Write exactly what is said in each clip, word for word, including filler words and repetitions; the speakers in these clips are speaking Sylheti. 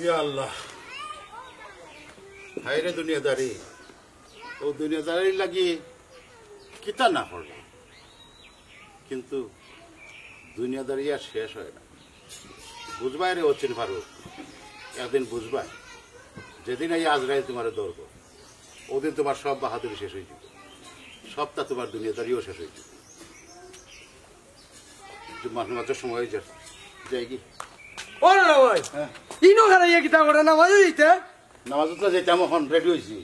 ইয়া আল্লাহ, হায় রে দুনিয়াদারি, অউ দুনিয়াদারির লাগি কিতা না করলাম, কিন্তু দুনিয়াদারি আর শেষ অয় না। বুঝবায় রে অচিন ফারুক, একদিন বুঝবায়, যেদিন এই আজরাইল তুমারে ধরবো, অউদিন তুমার সব বাহাদুরি শেষ অইযিবো, সবটা তুমার দুনিয়াদারিও শেষ অইযিবো। জুম্মার নামাজর সময় অইযার, যাইগি। ও না ভাই, হ্যাঁ। ইনো খারাইয়া কিতা করে নামাজ অইতে? নামাজো তো যাইতাম, অখন রেডি অইছি।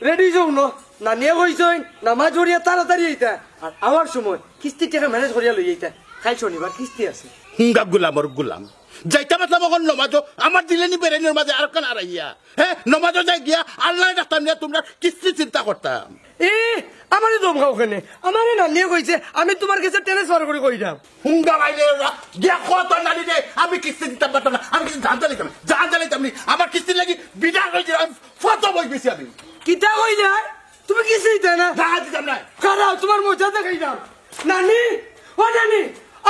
রেডি অইছো না? নানিয়ে কইছইন, নামাজ পড়িয়া তাড়াতাড়ি আইতা। আর আওয়ার সময় কিস্তির টেকা ম্যানেজ করিয়া লই আইতা। কাইল শনিবার কিস্তি আছে। হুঙ্গা গুলামর গুলাম। যাইতাম আছলাম অখন নামাজো, আমার দিলে নি বেরেনির মাঝে আরোকখান আরাইয়া। হ্যাঁ, নামাজো যাই গিয়া আল্লারে ডাকতাম নিয়া তুমরার কিস্তি চিন্তা করতাম। এ, আমারে ধমকাও কেনে? আমারে নানিয়ে কইছে, আমি তুমার গেছে ট্রান্সফার করি কইরাম। হুঙ্গা বাইলে ওরা, গিয়া কও তোর নানিরে, আমি কিস্তি দিতাম পারতাম না, আমি কিস্তি জান দিতাম, জান দিতাম নি, আমার কিস্তির লাগি বিরাট অইছে, আমি ফটো বই গেছি আমি। কিতা কইলে? তুমি কিস্তি দিতায় না? না, দিতাম না। খাড়াও, তুমার মজা দেখাইরাম। নানি, ও নানি,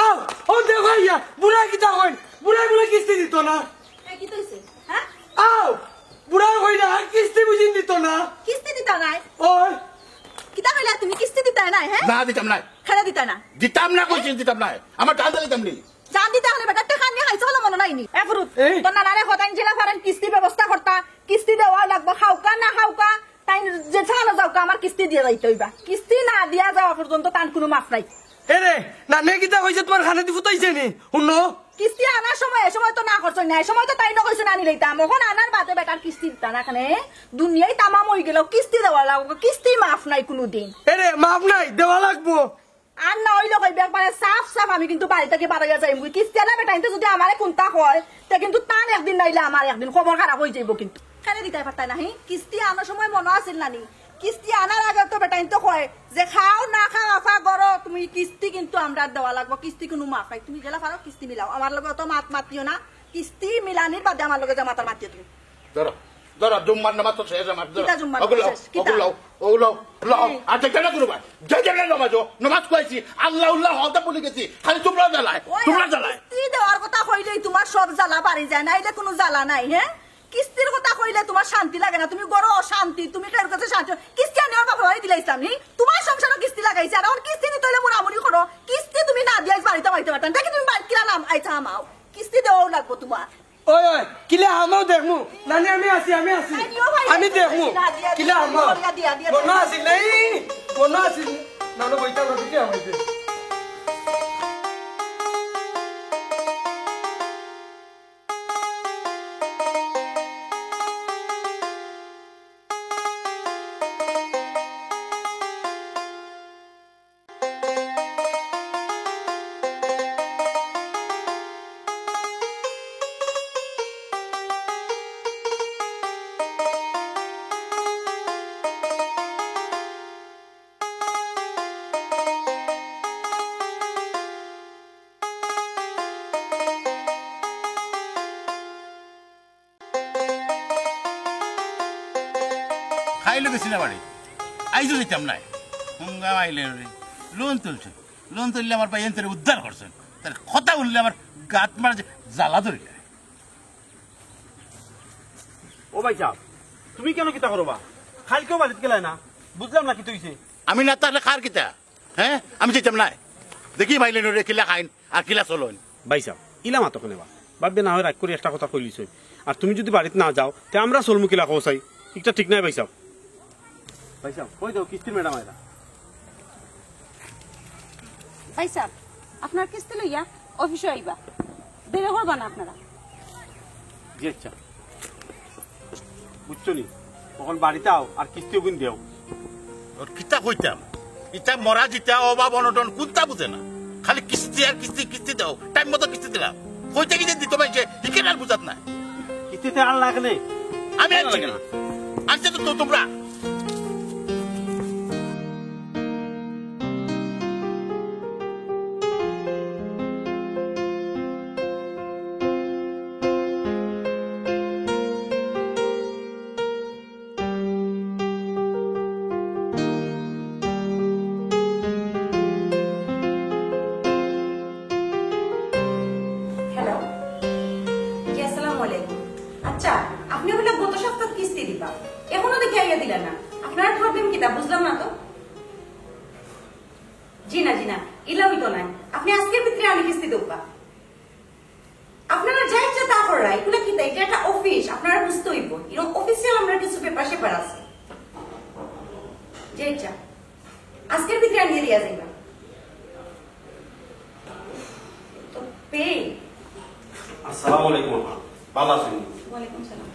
আও, ও দেখো ইয়া, বুড়া কিতা কইন, বুড়া বুড়া কিস্তি দিত না। এ, কিতা অইছে? হ্যাঁ? আও, বুড়া কইরা, কিস্তি বুঝিন দিত না। কিস্তি দিতা নায়? ওই। কিতা কইলা তুমি, কিস্তি দিতায় নায়, হ্যাঁ? না, দিতাম নায়। কেনে দিতায় না? দিতাম না কইছি, দিতাম নায়। আমার জান দিতাম নি। জান দিতায় অইলে বেটা টেকা নিয়া খাইছো, অলা মনো নাই নি? এ ফুরুত, এই। তোর নানারে কইন যেলা পারইন কিস্তি ব্যবস্থা করতা, কিস্তি দেওয়া লাগবো, খাউক্কা না খাউক্কা, তাইন যেছানো যাউক্কা, আমার কিস্তি দিয়া যাইতে অইবা। কিস্তি না দিয়া যাওয়া পর্যন্ত তান কুনু মাফ নাই। এরে, নানিয়ে কিতা কইছে তুমার কানেদি ফুটাইছে নি? হুনো। কিস্তি আনার সময়, এ সময় তো না করছইন না, এ সময় তো তাইন কইছইন আনি লইতাম। অখন আনার বাদে বেটার কিস্তি দিতা না কেনে? দুনিয়াই তামাম অইগেলো, কিস্তি দেওয়া লাগবো, কিস্তি মাফ নাই কুনুদিন। এরে, মাফ নাই, দেওয়া লাগবো। আর না অইলে কইবে একবারে সাফ সাফ, আমি কিন্তু বাড়ি থাকি বারইয়া যাইমু। কিস্তি আলা বেটাইন্তে যুদি আমারে কুন্তা কয়, তে কিন্তু তান একদিন নাইলে আমার একদিন, খবর খারাপ অইযাইবো কিন্তু। কেনে দিতায় পারতায় না, হি? কিস্তি আনার সময় মনো আছিল না নি? কিস্তি আনার আগে তো বেটাইন্তে কয় যে, "খাও না খাও, আফা, গরো, তুমি কিস্তি কিন্তু আমরার দেওয়া লাগবো, কিস্তি কুনু মাফ নাই, তুমি যেলা পারো কিস্তি মিলাও, আমার লগে অত মাত মাতিও না, কিস্তি মিলানির বাদে আমার লগে যে মাতার মাতিও তুমি।" ধরো, ধরো, জুম্মার নামাজ তো শেষ আমার, ধরো। কিতা জুম্মার নামাজ শেষ? কিতা? অগুলাও, অগুলাও, অগুলাও। এই। আর যাইতাম না কুনুবায়, যাইতাম না নামাজো, নামাজ কইছি, আল্লাহ উল্লাহ হতা ভুলি গেছি, খালি তুমরা জ্বালায়, ওই তুমরা জ্বালায়। কিস্তি দেওয়ার কথা কইলেই তুমার সব জ্বালা বাড়ি যায়, নাইলে কুনু জ্বালা নাই, হ্যাঁ? কিস্তির কথা কইলে তুমার শান্তি লাগে না, তুমি গরো অশান্তি, তুমি কেউর কাছে শান্তি, কিস্তি আনিয়া বাপর বাড়ি দিলাইছলাম নি, তুমার সংসারো কিস্তি লাগাইছে, আর অখন কিস্তি দিতে অইলে মুড়ামুড়ি করো, কিস্তি তুমি না দিয়া বাড়িত আইতে পারতায় না, দেখি তুমি বাড়িত কিলা নাম আইতা হামাও, কিস্তি দেওয়াও লাগবো তুমার। ওই, ওই, কিলা হামাও দেখমু, নানি আমি আছি, আমি আছি, আইও ভাই, আমি দেখমু, না দিয়া, কিলা দিয়া, হামাও, দিয়া, দিয়া, দিয়া, মনো আছিল নাই, মনো আছিল, নানু বইতা না, কিলা হামাইতে। খাইলে গেছি না বাড়ি, আইজও দিতাম নাই। হুঙ্গা মাইলে রে, লোন তুলছে, লোন তুললে আমার ভাই এন্তরে উদ্ধার করছেন। তার কথা উঠলে আমার গাত মারা যে জ্বালা ধরিলে। ও ভাই সাহেব, তুমি কেনে কিতা করো বা? কাইলকেও বাড়িত গেলায় না, বুঝলাম না কিতা অইছে। আমি না তাহলে কার কিতা? হ্যাঁ, আমি যাইতাম নায়। দেখি মাইলে নরে কিলা খাইন আর কিলা চলইন। ভাই সাহেব, ইলা মাতো কেনে বা? ভাবিয়ে না হয় রাগ করি একটা কথা কইলিছইন। আর তুমি যুদি বাড়িত না যাও, তে আমরা চলমু কিলা কও চাই? ইটা ঠিক নায় ভাই সাহেব। ভাই সাহেব, কই দেও কিস্তির ম্যাডাম আইরা। ভাই সাহেব, আপনার কিস্তি লইয়া অফিসো আইবা, দেরি করবা না আপনারা। জি আচ্ছা, বুঝছো নি? অখন বাড়িত আও আর কিস্তি অগুন দেও। ওর কিতা কইতাম, ইতা মরা জিতা অভাব অনটন কুনতা বুঝে না, খালি কিস্তি আর কিস্তি, কিস্তি দেও, টাইম মতো কিস্তি দিলাম। কইতে কিতা দিত পাইছে, হিকেন আর বুঝাত না। কিস্তিতে আর লাগে না। আমি আনছি না। আনছে তো, তো তোমরা। হ্যালো। জি, আসসালামু আলাইকুম। আচ্ছা, এখনো দেখি আইয়া দিলা না। আপনার প্রবলেম কিতা বুঝলাম না তো। জি না, জি না, ইলা অইতো নায়। আপনি আজকের ভিতরে আনি কিস্তি দেউক্কা। আপনারা যা ইচ্ছা তা কররা, এগুলা কিতা? এটা একটা অফিস, আপনারা বুঝতে অইবো। এরকম অফিসিয়াল আমরা কিছু পেপার সেপার আছে। যে ইচ্ছা আজকের ভিতরে আনিয়া দিয়া যাইবা। তো পেইন। আসসালামু আলাইকুম আপা, ভালা আছইন? ওয়ালাইকুম সালাম।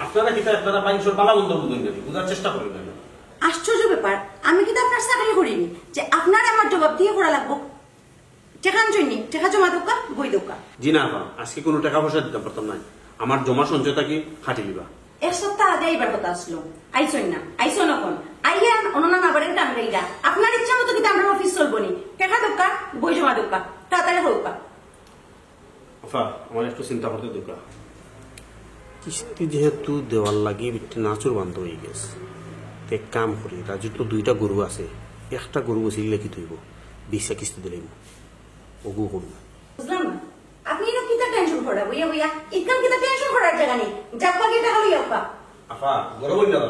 আপনারা কিতা আপনারা মাইনষর ভালা মন্দ বুঝইন না, বুঝার চেষ্টা করইন না। আশ্চর্য ব্যাপার, আমি কিতা আপনার চাকরি করিনি যে আপনারে আমার জবাব দিয়া করা লাগবো? টেকা আনছইন নি, টেকা জমা দেউক্কা, বই দেউক্কা। জি না আপা, আজকে কুনু টেকা পয়সা দিতাম পারতাম নায়, আমার জমা সঞ্চয় থাকি কাটিলিবা। এক সপ্তাহ আগে আইবার কথা আছিল, আইছইন না, আইছইন অখন। আইয়া অননা না বাড়ির কাম গাইরা, আপনার ইচ্ছা মতো কিতা আমরার অফিস চলবো নি? টেকা দেউক্কা, বই জমা দেউক্কা, তাড়াতাড়ি করউক্কা। আপা, আমার একটু চিন্তা করতে দেউক্কা। কিস্তি যেহেতু দেওয়ার লাগি বিট্টে নাচুর বান্ধ অইগেছে, তে এক কাম করি, রাজুর তো দুইটা গরু আছে, একটা গরু বেচিলে কিতা অইবো, বিশটা কিস্তি দিলাইমু, অগু করমু। বুঝলাম না, আপনি ইনো কিতা টেনশন কররা বইয়া বইয়া? ইখান কিতা টেনশন করার জাগা নি? যাউক্কা গিয়া টেকা লইয়া আউক্কা। আপা, গরম অইন না,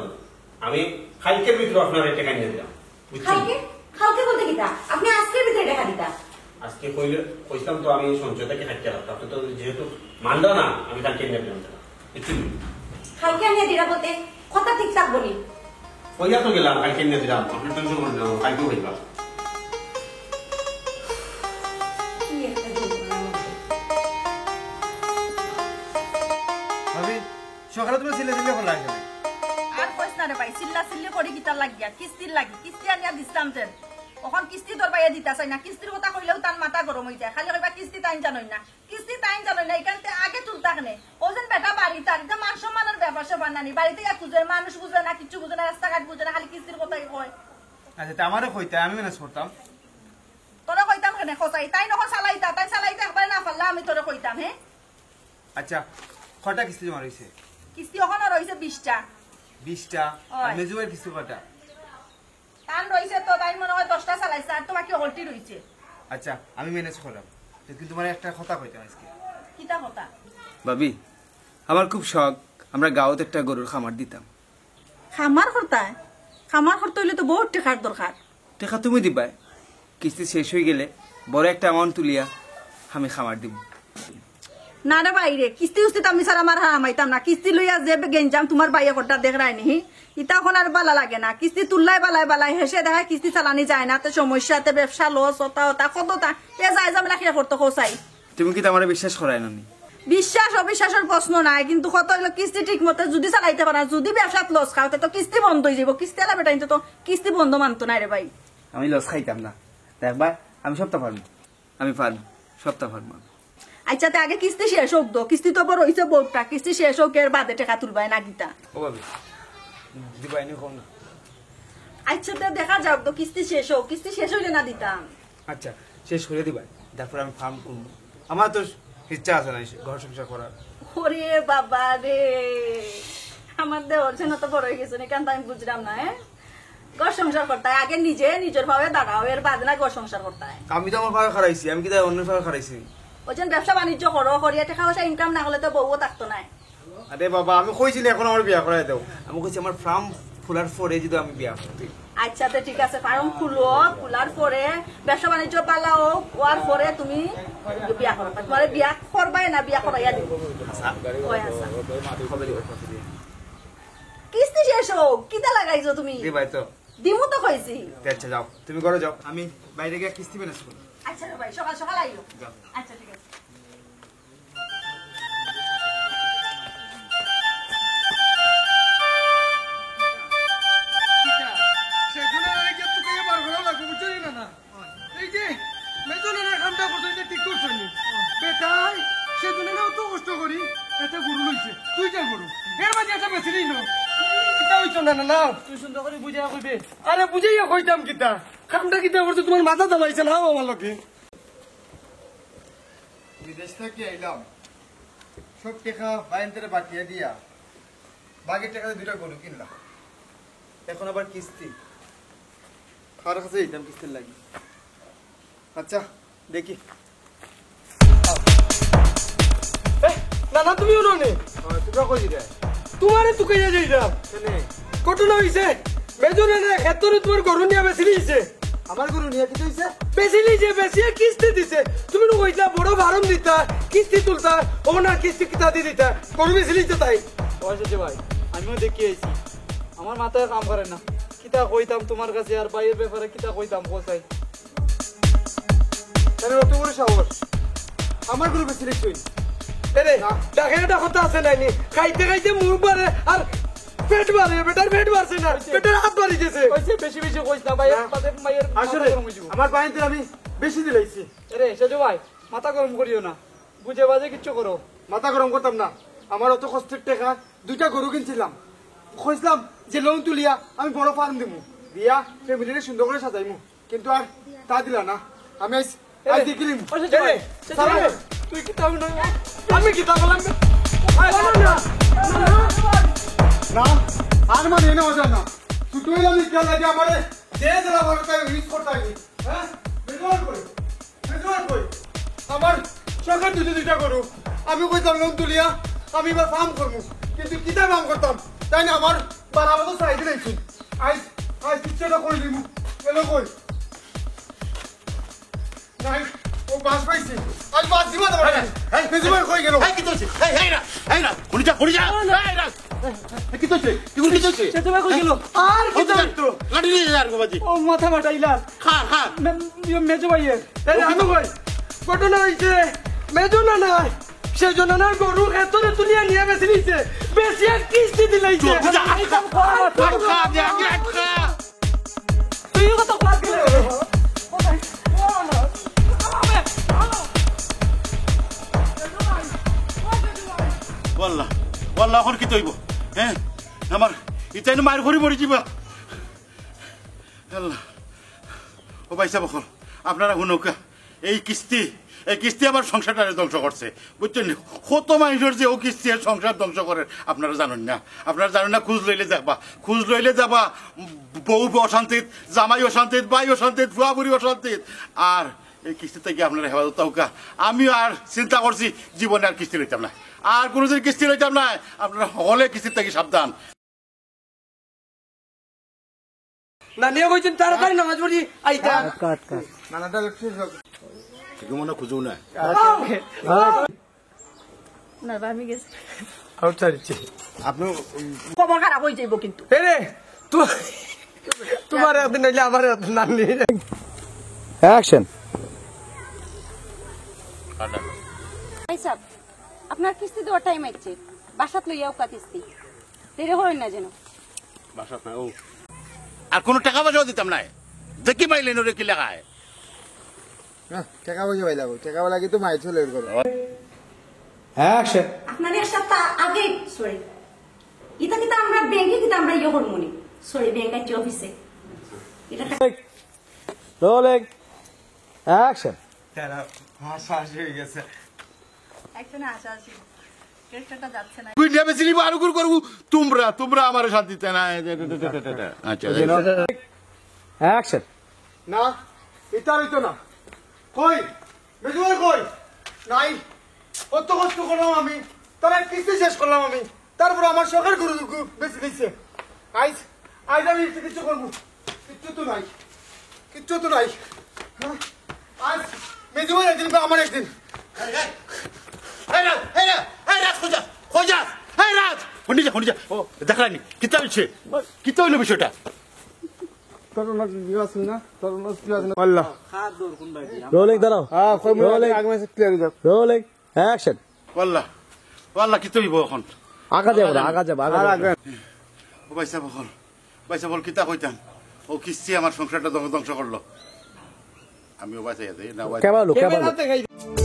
আমি কাইলকের ভিতরে আপনারে টেকা আনিয়া দিলাম, বুঝছইন? কাইলকে? কাইলকে বলতে কিতা? আপনি আজকের ভিতরে টেকা দিতা। আজকে কইলে, কইছিলাম তো আমি সঞ্চয় থাকি কাটিয়া রাখতাম, আপনি তো যেহেতু মানরা না, আমি কাইলকে আনিয়া দিলাম টেকা, বুঝছইন? কাইলকে আনিয়া দিরা বলতে কথা ঠিক থাকবো নি? কইয়া তো গেলাম, কাইলকে আনিয়া দিলাম, আপনি টেনশন করইন না, কাইলকেউ পাইবা। কি একটা দুর্ঘটনা। ভাবি, সকালে তুমি চিল্লা চিল্লি করলা কেনে? আর কইস না রে ভাই, চিল্লা চিল্লি করি কিতার লাগিয়া? কিস্তির লাগি, কিস্তি আনিয়া দিছলাম যেন। অখন কিস্তি ধরবাইয়া দিতা চাই না, কিস্তির কথা কইলেউ তান মাথা গরম অইযায়, খালি কইবা কিস্তি তাইন জানইন না, কিস্তি তাইন জানইন না, ইখানতে আগে তুলতা কেনে? অউ যেন বেটা বাড়িত, তার ইটা মান সম্মানর ব্যাপার স্যাপার নানি, বাড়িত ইয়া খুজে, মানুষ বুঝে না, কিচ্ছু বুঝে না, রাস্তাঘাট বুঝে না, খালি কিস্তির কথাউ কয়। আচ্ছা, তে আমারে কইতা, আমি ম্যানেজ করতাম। তোরে কইতাম কেনে, কছাই? তাইন অখন চালাইতা, তাইন চালাইতা একবারে না পারলা, আমি তোরে কইতাম, হে? আচ্ছা, কয়টা কিস্তি জমা রইছে? কিস্তি অখনো রইছে বিশটা। বিশটা? আর অয়। মেজুভাইর কিস্তি কয়টা? তান রইছে তো, তাইন মনে অয় দশটা চালাইছে, আর তো বাকি হকলটি রইছে। আচ্ছা, আমি ম্যানেজ কররাম। তে কিন্তু তুমারে একটা কথা কইতাম আজকে। কিতা কথা? ভাবি, আমার খুব শখ, আমরা গাঁওত একটা গরুর খামার দিতাম। খামার করতায়? খামার করতে অইলে তো বউত টেকার দরকার। টেকা তুমি দিবায়, কিস্তি শেষ অইগেলে বড় একটা অ্যামাউন্ট তুলিয়া আমি খামার দিমু। না রে ভাই রে, কিস্তি উস্তি তো আমি ছাড়া আমার হামাইতাম না। কিস্তি লইয়া যে গেঞ্জাম তুমার ভাইয়ে করতা দেখরায় নি, ইতা অখন আর ভালা লাগে না। কিস্তি তুললায় ভালায় ভালায়, হেষে দেখায় কিস্তি চালানি যায় না, তে সমস্যা, তে ব্যবসা লস, অতা অতা কততা, এ যায় ঝামেলা কে করতো কছাই? তুমি কিতা আমারে বিশ্বাস কররায় না নি? বিশ্বাস অবিশ্বাসর প্রশ্ন নাই, কিন্তু কথা অইলো কিস্তি ঠিক মতো যুদি চালাইতে পারো, যুদি ব্যবসাত লস খাও, তে তো কিস্তি বন্ধ অইযাইবো। কিস্তিআলা বেটাইন্তে তো কিস্তি বন্ধ মানতো নায় রে ভাই। আমি লস খাইতাম না, দেখবায়, আমি সবতা পারমু। আমি পারমু, সবতা পারমু আমি। আচ্ছা, তে আগে কিস্তি শেষ অউক তো, কিস্তি তো বড় অইছে বউতটা, কিস্তি শেষ অউক, এর বাদে টেকা তুলবায় না কিতা? ও ভাবি, দিবায় নি কও না। আচ্ছা, তে দেখা যাউক তো, কিস্তি শেষ অউক, কিস্তি শেষ অইলে না দিতাম। আচ্ছা, শেষ করি দিবায়, তারপর আমি ফার্ম করমু। আমার তো ইচ্ছা আছে না ঘর সংসার করার। ওরে বাবা রে, আমার দেওর যেন তো বড় অইগেছে, ইখান তো আমি বুঝরাম না, হ্যাঁ? ঘর সংসার করতায়, আগে নিজে নিজর পায়ে দাঁড়াও, এর বাদে না ঘর সংসার করতায়। আমি তো আমার পায়ে খাড়াইছি, আমি কিতা অন্যর পায়ে খাড়াইছি? অউ যেন ব্যবসা বাণিজ্য করো, করিয়া টেকা পয়সা ইনকাম না করলে তো বউও থাকতো নায়। আরে বাবা, আমি কইছি নি অখন আমারে বিয়া করাই দেও, আমি কইছি আমার ফার্ম খোলার পরে যুদি আমি বিয়া করি। আচ্ছা, তে ঠিক আছে, ফার্ম খুলো, খোলার পরে ব্যবসা বাণিজ্য ভালা অউক, অওয়ার পরে তুমি বিয়া করো। তুমারে বিয়া করবায় না, বিয়া করাইয়া দিমু। আচ্ছা। অয় আচ্ছা। কবে দিবায়? কিস্তি শেষ অউক, কিতা লাগাইছো তুমি? দিবায় তো। দিমু তো কইছি। তে আচ্ছা, যাও, তুমি ঘরো যাও, আমি বাইরে গিয়া কিস্তি ম্যানেজ করমু। আচ্ছা রে ভাই, সকাল সকাল আইও। যাও। আচ্ছা, ঠিক আছে। এই যে, মেজো নানার কামটা করছো, ইটা ঠিক করছো নি? বেটায়, সেজন্য না অত কষ্ট করি, একটা গরু লইছে, দুইটা গরু। এর মাঝে একটা বেচি দিল। ইটা অইতো না, না, নাও। তুই সুন্দর করি বুঝাইয়া কইবে। আরে, বুঝাইয়া কইতাম কিতা? কামটা কিতা করছো, তুমার মাথা দামাইছে না, আমার লগে। বিদেশ থাকি আইলাম, সব টেকা বাইন্তরে বাকিয়া দিয়া, বাকি টেকা দিয়া দুইটা গরু কিনলাম। অখন আবার কিস্তি, কার কাছে যাইতাম কিস্তির লাগি? আচ্ছা, দেখি। এ, না, না, তুমি উঠো নি। অয়, তুমরা কই যাইরায়? তুমারে তুকাইয়া যাইরাম। কেনে? ঘটনা অইছে, মেজো নানায় খেতরে তুমার গরু নিয়া বেচিলিছে। আমার গরু নিয়া কিতা অইছে? বেচিলিছে, বেচিয়া কিস্তি দিছে। তুমি নু কইছলা বড় ফার্ম দিতা, কিস্তি তুলতা, ও না কিস্তি কিতা দি দিতা, গরু বেচিলিছে তাই। ও আচ্ছা ভাই, আমিও দেখি আইছি, আমার মাথায় কাম করে না। কিতা কইতাম তুমার কাছে আর ভাইর ব্যাপারে, কিতা কইতাম কও চাই। তাইলে অত বড় সাহস, আমার গরু বেচিলিছইন। এরে, না। ডাকে একটা কথা আছে নানি, খাইতে খাইতে মুখ বাড়ে আর পেট বাড়ে, বেটার পেট বাড়ছে না, পেটের হাত বাড়ি গেছে। কইছে বেশি বেশি কইস না ভাই, না। বাদে মাইয়ের মাথা আসলে গরম অই যাইবো। আমার ভাইরে আমি বেশি দিলাইছি। এরে, সেজু ভাই, মাথা গরম করিও না, বুঝে বাজে কিচ্ছু করো। মাথা গরম করতাম না, আমার অত কষ্টের টেকা, দুইটা গরু কিনছিলাম, কইছিলাম যে লোন তুলিয়া আমি বড় ফার্ম দিমু, দিয়া ফ্যামিলিরে সুন্দর করি সাজাইমু, কিন্তু আর তা দিলা না। আমি আইজ, আইজ দেখিলিমু। ওই যে এরে, সালাম। তুই কিতা না? আমি কিতা বললাম? আরে না, না, না। না, আর মানে এনে অজানা। তুই তুই আমি খেয়াল লাগে আমারে যে জেলা ভারতে ইউজ করতে আইবি। হ্যাঁ? বেজুয়ার কই? বেজুয়ার কই? আমার শখের দুইটা দুইটা গরু। আমি কইতাম লোন তুলিয়া আমি এবার ফার্ম করমু। কিন্তু কিতা ফার্ম করতাম? তাই না আমার বারো বছর সাইডে দেখছি। আইজ, আইজ কিচ্ছু একটা করি দিমু। গেল কই? নাই, ও বাস পাইছি। আজ বাস দিবা তো এই, এই, এই, এই, কই গেল? এই, কি করছিস? এই, এই, না, এই, না, হুনি যা, হুনি যা। না, না। এই, না। এই, কি করছিস? কি করছিস? সে তো কই গেল? আর কি করছিস? লাঠি নিয়ে যা, আর গো বাজি। ও মাথা ফাটাইলা। খা, খা। মে-, ইয়ে, মেজো ভাইয়ে। এই, আমি কই? ঘটনা অইছে, মেজো নানায়, সেজো নানার গরু খেতরে তুলিয়া নিয়া বেচিলিছে। বেচিয়া কিস্তি দিলাইছে। চুপ, যা। এই কাম করা, খা, খা, যা, যা, খা। তুইও কত বাদ দিলে। ওয়াল্লাহ, ওয়াল্লাহ, অখন কিতা অইবো? হ্যাঁ? আমার ইতাইন মাইর করি মরি যিবা। আল্লাহ। ও ভাইসাব অকল, আপনারা হুনউক্কা। এই কিস্তি, এই কিস্তি আমার সংসারটারে ধ্বংস করছে, বুঝছইন নি? কত মানষর যে অউ কিস্তিয়ে সংসার ধ্বংস করের, আপনারা জানইন না। আপনারা জানইন না, খুজ লইলে দেখবা, খুজ লইলে দেখবা, বউ অশান্তিত, জামাই অশান্তিত, ভাই অশান্তিত, ফুয়া ফুরি অশান্তিত। আর এই কিস্তি থাকি আপনারা হেফাজত থাকউক্কা। আমি আর চিন্তা করছি, জীবনে আর কিস্তি লইতাম না, আর কুনুদিন কিস্তি লইতাম না। আপনারা হকলে কিস্তি থাকি সাবধান। নানিয়ে কইছইন তাড়াতাড়ি নামাজ পড়ি আইতা। আটকা, আটকা। নানাটা লেখছে সব। ঠিক মনে খুঁজো না। না, আমি গেছি। আউট সাইড ইচ্ছে। আপনি খবর খারাপ অই যাইবো কিন্তু। এরে, তু-, তুমার একদিন অইলে আমার একদিন নানি। অ্যাকশন। ভাইসাব, আপনার কিস্তি দেওয়ার টাইম আইছে, বাসাত লইয়া আউক্কা কিস্তি। দেরি অইন না যেন। বাসাত না, ও। আর কুনু টেকা পয়সাও দিতাম নায়। দেখি পাইলে নরে কি লেখায়। না, টেকা পয়সা পাইলাম, টেকা লাগি তো মাইর চলে এর করে। অ্যাকশন। আপনারে এক সপ্তাহ আগে, সরি। ইতা কিতা আমরা ব্যাংকে কিতা আমরা ইয়ে করমু নি? সরি, ব্যাংক আইছে অফিসে। এটা রোলিং। অ্যাকশন। তারা হাসাহাসি অই গেছে। একজনে হাসাহাসি। ক্যারেক্টারটা যাচ্ছে না। তুই নেবে সিলিম আরো গুর করবো। তোমরা, তোমরা আমারে শান্তি দিতে না। আচ্ছা, আচ্ছা। অ্যাকশন। না, ইতা অইতো না। কই? মেজুভাই কই? নাই। কত কষ্ট করলাম আমি, তার এক কিস্তি শেষ করলাম আমি, তারপর আমার শখের গরু গু-, বেচিলিছে। আইজ, আইজ আমি একটু কিছু করবো, কিচ্ছু তো নাই, কিচ্ছু তো নাই। হ্যাঁ? আইজ মেজুভাই একদিন বা আমার একদিন। এই, এই, এই রাজ, এই রাজ, কই যাস? কই যাস? এই রাজ, হুনি যা, হুনি যা। ও, দেখলানি, কিতা অইছে? কিতা অইলো বিষয়টা? তোর ওনার জিও আছে না? তোর ওনার জিও আছে না? আল্লাহ। রোলিং দাঁড়াও। হ্যাঁ, কই মনে রোলিং। আগে মাসে ক্লিয়ার অই যাক। Rolling, action. ওয়াল্লাহ, ওয়াল্লাহ, কিতা অইবো অখন? আগা যাবো না, আগা যাবো, আগা আর যাবো। আগে। ও ভাইসাব অকল, ভাইসাব অকল, কিতা কইতাম? অউ কিস্তি আমার সংসারটা ধ্বংস, ধ্বংস করলো। আমিও বাঁচাইয়া দেই, না বাঁচাই- কেবা অইলো, কেবা অইলো?